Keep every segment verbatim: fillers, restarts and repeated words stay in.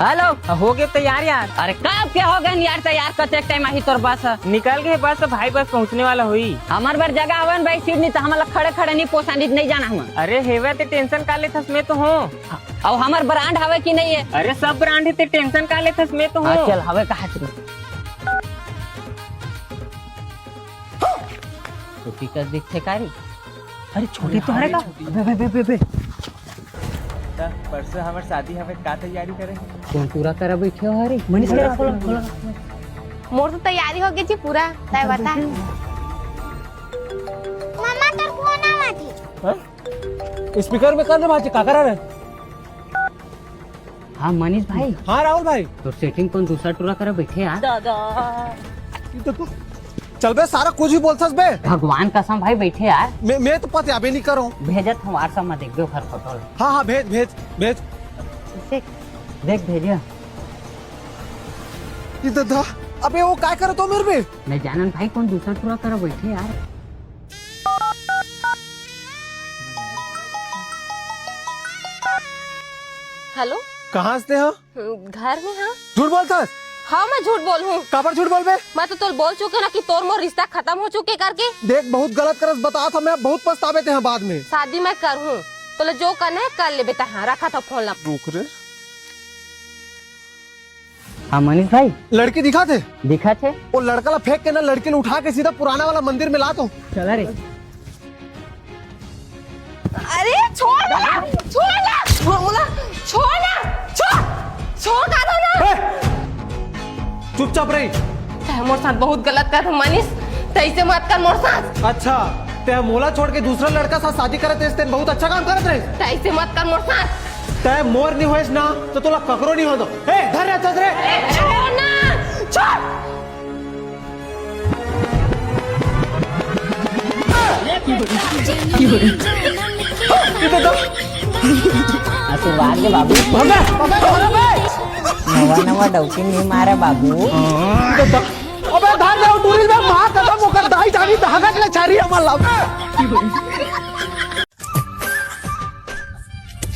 Hello, हो गे तैयार यार? अरे कब के हो गए यार तैयार, कतेक टाइम आही तोर बस? निकल गे बस भाई, बस पहुँचने वाला होही। हमर बर जगह हवे न भाई, सीट नहीं तो हमला खड़े खड़े नहीं पोसानी, नहीं जाना हम। अरे हेवय, ते टेंशन का लेथस, मैं तो हूँ। अउ हमर ब्रांड हवे कि नहीं है? अरे सब ब्रांड है, ते टेंशन का लेथस, मैं तो हाँ, हूँ। चल हवे कहा तू। छोटी कस दिखथे का रे? अरे छोटी तो हरे का? बे, बे, बे, बे, बे। त परसों हमर शादी हवे, का तैयारी करे? कौन पूरा करा बैठे हो हरे? मनीष करा, खोलो, खोलो। मोर तो तैयारी हो गई जी पूरा, तय बता। मम्मा तोर फोन आवत हे। हाँ? स्पीकर में कर दे, बाजी का करा रे? हाँ मनीष भाई। हाँ राहुल भाई। तो सेटिंग कौन दूसरा टूरा करा बैठे यार? दादा। ये तो तू चल बे, सारा कुछ भी बोलथस बे। भगवान कसम भाई, बैठे यार। मैं, मैं तो पतियाबे नहीं करूँ। भेजत हूँ WhatsApp में, देख दो घर फोटो ला। हाँ, हाँ, भेज, भेज, भेज। देख, देख भेजिया। ये दादा, अबे वो काय करत हो मेरे में? मैं जानन भाई, कौन दूसरा टूरा करा बैठे यार। हेलो। कहाँ से हो? घर में हाँ। झूठ बोलथस? हाँ, मैं झूठ बोलहूँ। काबर झूठ बोलबे? मैं तो तोल बोल चुके ना कि तोर मोर रिश्ता खत्म हो चुके करके। देख, बहुत गलत करस, बतात हँव मैं, बहुत पछताबे तें बाद में। शादी मैं करहूँ, तोला जो करना है कर ले बेटा। हाँ, रखत हँव फोन ला। रुक रे। हाँ मनीष भाई। लड़की दिखा थे? दिखा थे। वो लड़का ला फेंक के ना, लड़की ला उठा के सीधा पुराना वाला मंदिर में ला तो। चला रे। अरे छोड़ ना, छोड़ ना, छोड़ ना, छोड़, छोड़ दादा ना। ए! चुपचाप रही। तैं मोर साथ बहुत गलत करत हस मनीष, तैं ऐसे मत कर मोर साथ। अच्छा, तैं मोला छोड़ के दूसरा लड़का साथ शादी करत रहिस, तैं बहुत अच्छा काम करत रहिस। तैं ऐसे मत कर मोर साथ। तैं मोर नहीं होइस ना, तो तोला ककरो नहीं हो दो। ए, धर रे, चल रे। छोड़ ना, छोड़। आशीर्वाद दे बाबू। नवा नवा डौकी नहीं मारे बाबू। अबे धर दे, टूरी में मार कसम, ओकर दाई जानी धागा के ले चारी हमर लाभ।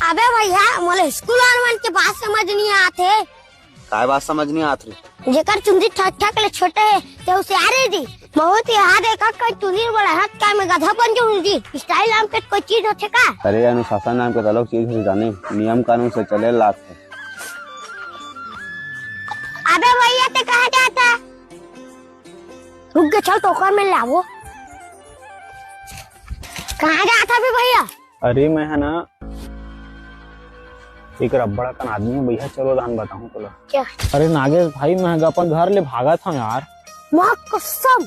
अबे भैया, मोला स्कूल वाले मन के बात समझ नहीं आत हे। काय बात समझ नहीं आत रे? जेकर चुंदी ठक ठक ले छोटे हे, ते उसे आ रे जी। बहुत याद है का, कोई चुंदी बड़ा हाथ का में गधा बन जाऊं जी। स्टाइल नाम के कोई चीज होथे का? अरे अनुशासन नाम के तो अलग चीज होथे जाने, नियम कानून से चले लात है। अबे भैया, ते कहाँ जाता? रुक के चल, टोकर में लावो। कहाँ जाता बे भैया? अरे मैं है ना, एक अब्बड़ अकन आदमी है भैया, चलो दान बताऊं तोला। क्या? अरे नागेश भाई, मैं अपन घर ले भागत हूँ यार। माँ कसम।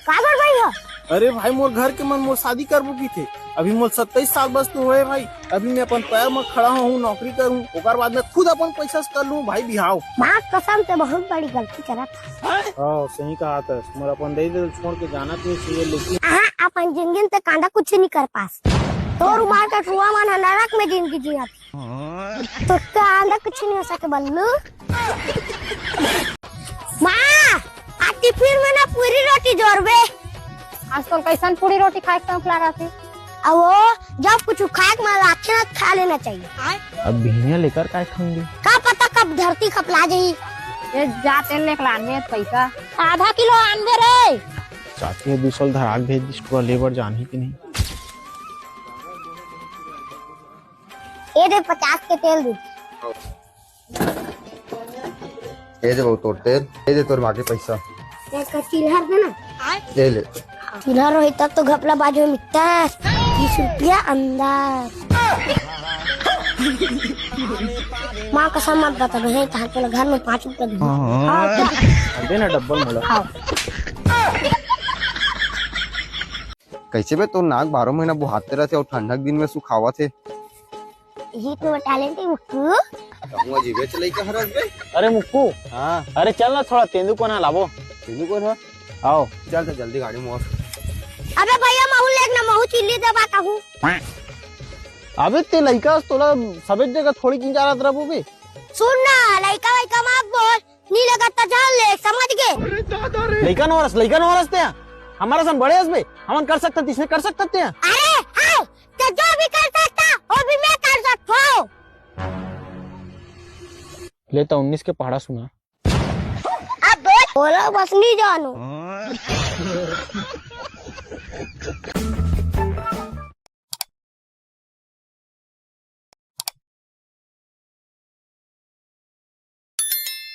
काबर भैया? अरे भाई, मोर घर के मन मोर शादी करबो की थे। अभी मोर सत्ताईस साल बस तो होए भाई। अभी मैं अपन पैर में खड़ा हूँ, नौकरी करूँ, ओकर बाद मैं खुद अपन पैसा से कर लूँ भाई बिहाव। माँ कसम, ते बहुत बड़ी गलती करत हस। हाँ, सही कहा था। मोर अपन दई दे छोड़ के जाना तो चाहिए, लेकिन हाँ, अपन जिंदगी में ते कांदा कुछ नहीं कर पास। तोर उमर के ठुआ मन ह नरक में जिंदगी जियत। तो कांदा कुछ नहीं हो सके बल्लू। माँ, आज टिफिन में ना पूरी रोटी जोरबे। आज तो कैसन पूरी रोटी खाए के शौक लागत हे? अब वो जब कुछ खाए के मन लागथे ना, खा लेना चाहिए। अब बिहनिया लेकर काय खाऊंगी? का पता कब धरती खपला जाही। ये जा तेल लेके लानबे पैसा। आधा किलो आनबे रे। चाची ह दू सौ धराक भेज दिस, टुरा लेबर जानही कि नहीं? ये दे पचास के तेल दे। ये दे बहू तोर तेल, ये दे तोर माँ के पैसा। एक चिल्हर दे ना। ले ले। चिल्हर होई तब तो घपला बाजू में मिलता है। तीस रुपया अंदर। माँ कसम मत बता, मैं कहा तोला घर में पाँच रुपया दूंगा। हाँ, दे ना डब्बल मोला। हाँ। कैसे बे तोर नाक बारह महीना बुहाते रहथे अउ ठंडा के दिन में सुखावत हे? यही तो टैलेंट है मुक्कू। कहूँ अजीबे चलाई का हरस बे। अरे मुक्कू। हाँ। अरे चल ना थोड़ा तेंदू कोन ह लाबो। तेंदू कोन ह? आओ। चल तो जल्दी गाड़ी मोड़। अबे भैया महू लेक ना महू चिल्ली देबा कहूँ। अबे ते लइका हस तोला सबे जगह थोड़ी किंचारत रहबो बे। सुन ना लइका वइका मत बोल। नी लगत त जान ले, समझ गे? लइका नो हरस, लइका नो हरस ते। हमर असन बड़े हस बे, हमन कर सकथन, तिसने कर सकथन ते। अरे, हाय, ते जो भी कर सकता, वो भी मैं कर सकता हूँ। ले त उन्नीस के पहाड़ा सुना। अब बोल, बोला बस नहीं जानो।